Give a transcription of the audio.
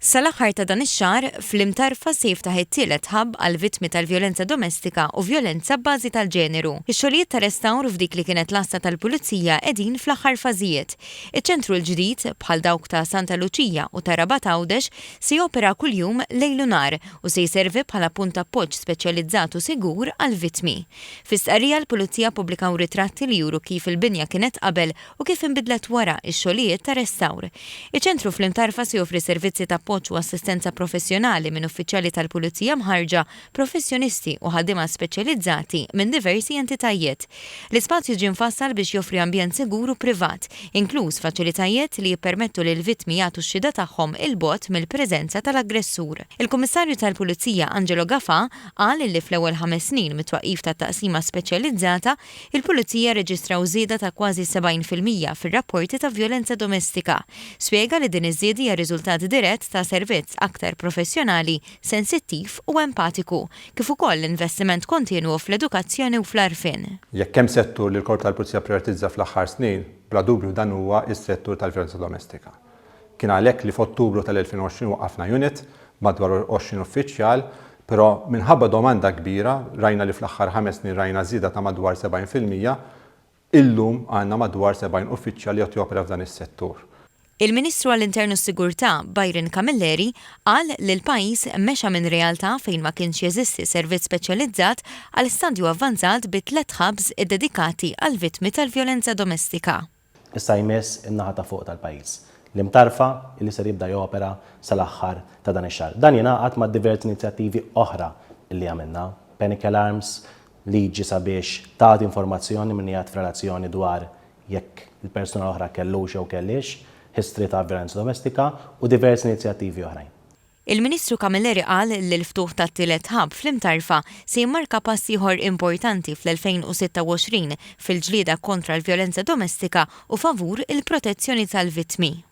Sal-aħħar ta' dan ix-xahar, fl-Imtarfa se jiftaħ it-tielet hub għall-vittmi tal-vjolenza domestika u vjolenza b'bażi tal-ġeneru. Ix-xogħlijiet ta' restawr f'dik li kienet l-għassa tal-Pulizija qegħdin fl-aħħar fażijiet. Iċ-ċentru l-ġdid, bħal dawk ta' Santa Luċija u ta' Rabat Għawdex, se jopera kuljum lejl u nhar u se jservi bħala punt ta' appoġġ speċjalizzat u sigur għall-vittmi. Fi stqarrija l-Pulizija ppubblikaw ritratti li juru kif il-binja kienet qabel u kif inbidlet wara x-xogħlijiet ta' restawr. Iċ-ċentru fl-Imtarfa se joffri servizzi ta' appoġġ u assistenza professjonali minn uffiċjali tal-pulizija mħarrġa, professjonisti u ħaddiema speċjalizzati minn diversi entitajiet. L-ispazju ġie mfassal biex joffri ambjent sigur u privat, inkluż faċilitajiet li jippermettu lill-vittmi jagħtu x-xhieda tagħhom 'il bogħod mill-preżenza tal-aggressur. Il-Kummissarju tal-Pulizija Angelo Gafà qal li fl-ewwel ħames snin mit-twaqqif tat-taqsima speċjalizzata, Il-Pulizija rreġistraw żieda ta' kważi 70% fir-rapporti ta' vjolenza domestika. Spjega li din iż-żieda hija riżultat dirett ta' servizz aktar professjonali, sensittiv u empatiku, kif ukoll l-investiment kontinwu fl-edukazzjoni u fl-għarfien. Jekk hemm settur li l-Korp tal-Pulizija pprijoritizza fl-aħħar snin, bla dubju dan huwa s-settur tal-vjolenza domestika. Kien għalhekk li f'Ottubru tal-2020 waqqafna unit b'madwar 20 uffiċjal, però minħabba domanda kbira, rajna li fl-aħħar ħames snin rajna żieda ta' madwar 70%, illum għandna madwar 70 uffiċjal li qed jopera f'dan is-settur. Il-Ministru għall-Intern u s-Sigurtà, Byron Camilleri, qal li l-pajjiż mexa minn realtà fejn ma kienx jeżisti servizz speċjalizzat għal stadju avvanzat bi tlett hubs iddedikati għall-vittmi tal-vjolenza domestika. Issa jmiss in-naħa ta' fuq tal-pajjiż, l-Imtarfa li ser jibda jopera sal-aħħar ta' dan ix-xahar. Dan jingħaqad ma' diversi inizjattivi oħra li għamilna, panic alarms, liġi sabiex tagħti informazzjoni min qiegħed f'relazzjoni dwar jekk il-persuna l-oħra kellux jew kellhiex history ta' vjolenza domestika u diversi inizjattivi oħrajn. Il-Ministru Camilleri qal li l-ftuħ tat-tielet hub fl-Imtarfa se jimmarka pass ieħor importanti fl-2026 fil-ġlieda kontra l-vjolenza domestika u favur il-protezzjoni tal-vittmi.